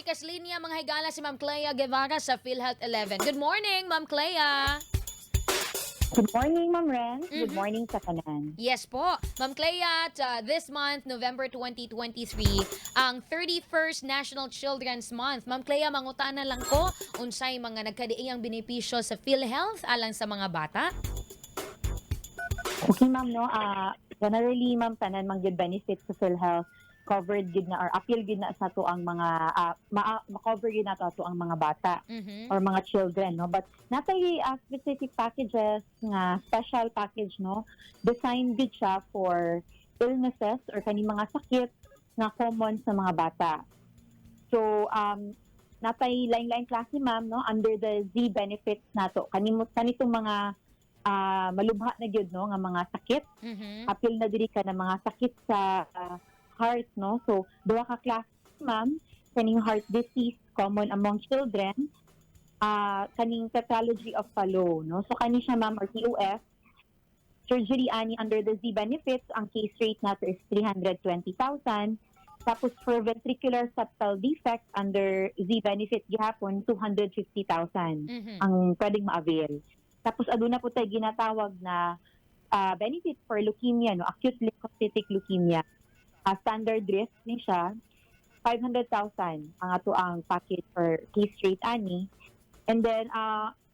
Pikas linya, mga higala, si Ma'am Clea Guevara sa PhilHealth 11. Good morning, Ma'am Clea. Good morning, Ma'am Ren. Good morning sa tanan. Yes po. Ma'am Clea, this month, November 2023, ang 31st National Children's Month. Ma'am Clea, mangutana lang ko, unsay mga nagkadiiyang benepisyo sa PhilHealth alang sa mga bata? Okay, ma'am, no? Generally, ma'am, tanan man gyud benefits sa PhilHealth covered gid na or appeal gid na sa ato ang mga ma-cover gid na ato ang mga bata or mga children, no? But natay specific packages nga special package, no, designed gid siya for illnesses or kani mga sakit nga common sa mga bata. So natay lain-lain klase, ma'am, no, under the Z benefits nato, kani kanitong mga malubha na gyud, no, nga mga sakit. Apil na diri ka na mga sakit sa heart, no? So duha ka klase, ma'am, kaning heart disease common among children, kaning tetralogy of Fallot, no? So kani siya, ma'am, or TOF surgery ani under the Z benefits, ang case rate nato is 320,000. Tapos for ventricular septal defect under Z benefit gihapon, 250,000 ang pwedeng ma-avail. Tapos aduna po tayo ginatawag na benefit for leukemia, no, acute lymphocytic leukemia. Standard risk ni siya, 500,000 ang ato ang package for case rate ani. And then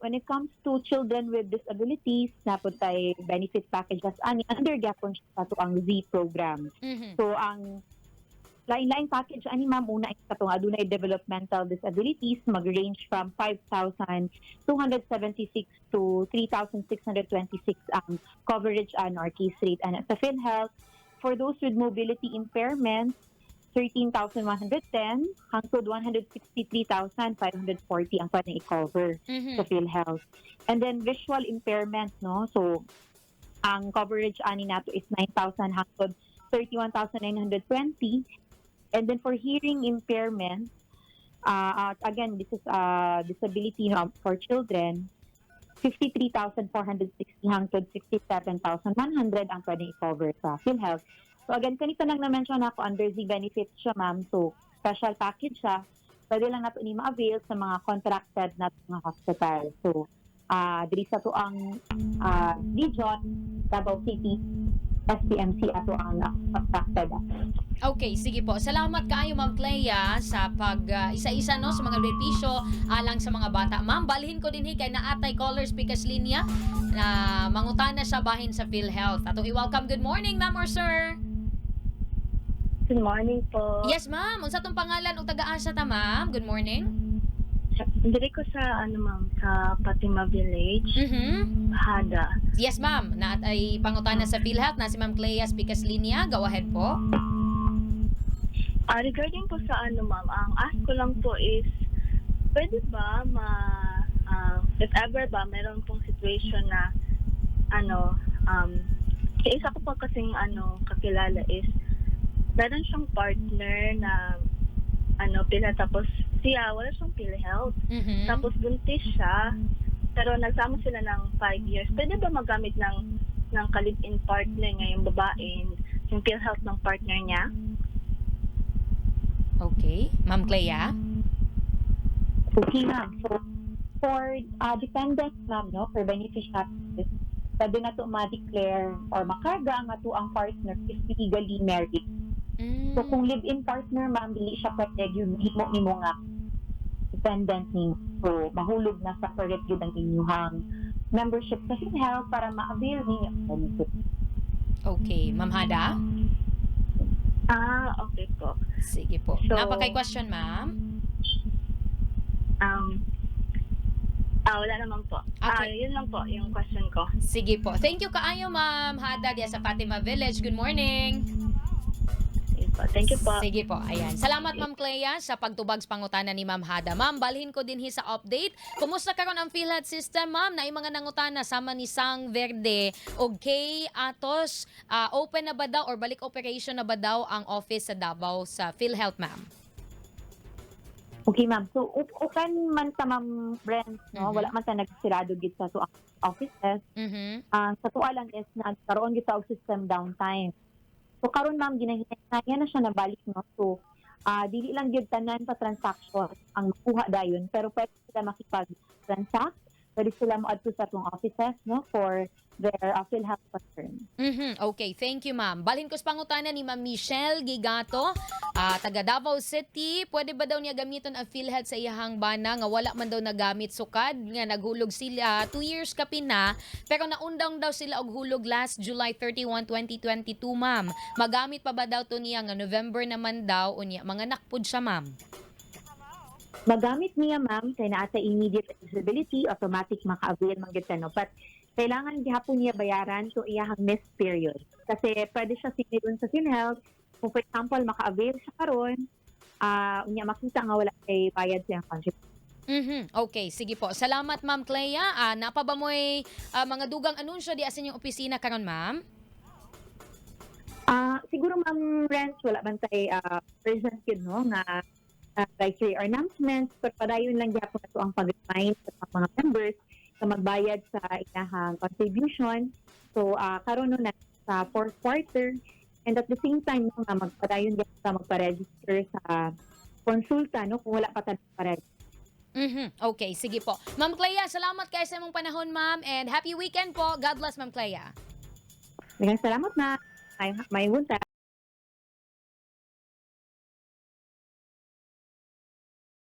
when it comes to children with disabilities, naa pod tay benefit packages ani under gyapon siya sa ato ang Z program. So ang lain-lain package ani, ma'am, una is katong adunay developmental disabilities, mag-range from 5,276 to 3,626 ang coverage ano or case rate ana sa PhilHealth. For those with mobility impairments, 13,110 hangtod 163,540 ang pwedeng i-cover sa PhilHealth. And then visual impairment, no? So ang coverage ani nato is 9,000 hangtod 31,920. And then for hearing impairment, again, this is disability, no, for children, 53,460 hangtod 67,100 ang pwedeng i-cover sa PhilHealth. So again, kanito lang na-mention ako, under Z benefits siya, ma'am. So special package siya. Pwede lang nato ni ma-avail sa mga contracted na mga hospital. So diri sa atoang region, Davao City, SPMC ato ang contracted. Okay, sige po. Salamat kaayo, Ma'am Clea, sa pag isa-isa, no, sa mga benepisyo alang sa mga bata. Ma'am, balhin ko din kay naatay callers pikas linya na mangutana sa bahin sa PhilHealth. Atong i-welcome. Good morning, ma'am or sir. Good morning po. Yes, ma'am. Unsa tong pangalan ug taga-asa ta, ma'am? Good morning. Diri ko sa ano, ma'am, sa Fatima Village, Hada. Yes, ma'am. Naatay pangutana sa PhilHealth na si Ma'am Clea pikas linya. Go ahead po. Regarding po sa ano, ma'am, ang ask ko lang po is pwede ba ma if ever ba meron pong situation na ano sa isa ko pa kasing ano kakilala is meron siyang partner na ano pila, tapos siya wala siyang PhilHealth. Tapos buntis siya. Pero nagsama sila ng 5 years. Pwede ba magamit ng ka-live-in partner niya, yung babae, yung PhilHealth ng partner niya? Okay. Ma'am Clea? Okay, ma'am. So, for dependents, ma'am, no, for beneficiaries, pwede na to ma-declare or makarga ang ato ang partner if legally married. So, kung live-in partner, ma'am, dili siya pwede yung himo nimo nga dependent nimo. So, mahulog na separate yun ang inyuhang membership sa PhilHealth para ma-avail ninyo ang benefit. Okay. Ma'am Hada? Ah, okay po. Sige po. So- Naa pa kay question, ma'am? Wala naman po. Ah, Okay. yun lang po yung question ko. Sige po. Thank you kaayo, Ma'am Hada, diya sa Fatima Village. Good morning. Sige po. Thank you po. Sige po. Ayan. Salamat, Ma'am Clea, sa pagtubag sa pangutana ni Ma'am Hada. Ma'am, balhin ko din sa update. Kumusta karon ang PhilHealth system, ma'am? Na mga nangutana sama ni Sang Verde o kay Atos, open na ba daw or balik operation na ba daw ang office sa Davao sa PhilHealth, ma'am? Okay, ma'am. So, open man ta, Ma'am Brent, no? Wala man ta nagsirado gid sa ato ang offices. Ang sa tuwa lang is nagkaroon gid ta og system downtime. So karon, ma'am, ginahinay na siya nabalik, no. So Dili lang gyud tanan pa transaction ang makuha dayon, pero pwede sila makipag-transact, pwede sila moadto sa atong offices, no, for their PhilHealth concern. Okay, thank you, ma'am. Balhin ko sa pangutana ni Ma'am Michelle Gigato, taga Davao City. Pwede ba daw niya gamiton ang PhilHealth sa iyahang bana nga wala man daw nagamit sukad nga naghulog sila 2 years kapin na, pero naundang daw sila og hulog last July 31, 2022, ma'am? Magamit pa ba daw to niya nga November naman daw unya manganak pud siya, ma'am? Magamit niya, ma'am, kay naa sa immediate eligibility, automatic maka-avail man gyud siya, no? But kailangan gihapon niya bayaran to iyahang missed period. Kasi pwede siya singilon sa PhilHealth. Kung for example, maka-avail siya karon, unya makita nga wala kay bayad siyang contribution. Okay, sige po. Salamat, Ma'am Clea. Naa pa ba mo'y mga dugang anunsyo di sa inyong opisina karon, ma'am? Siguro, Ma'am Renz, wala man tay urgent yun, no, nga advisory or announcements, pero padayon lang gyapon ato ang pag-remind sa mga members sa magbayad sa ilahang contribution. So, karon, no, na sa fourth quarter and at the same time, no, nga magpadayon gyapon sa magpa-register sa konsulta, no, kung wala pa ta pa-register. Okay, sige po. Ma'am Clea, salamat kayo sa imong panahon, ma'am, and happy weekend po. God bless, Ma'am Clea. Daghang salamat na. May buntag.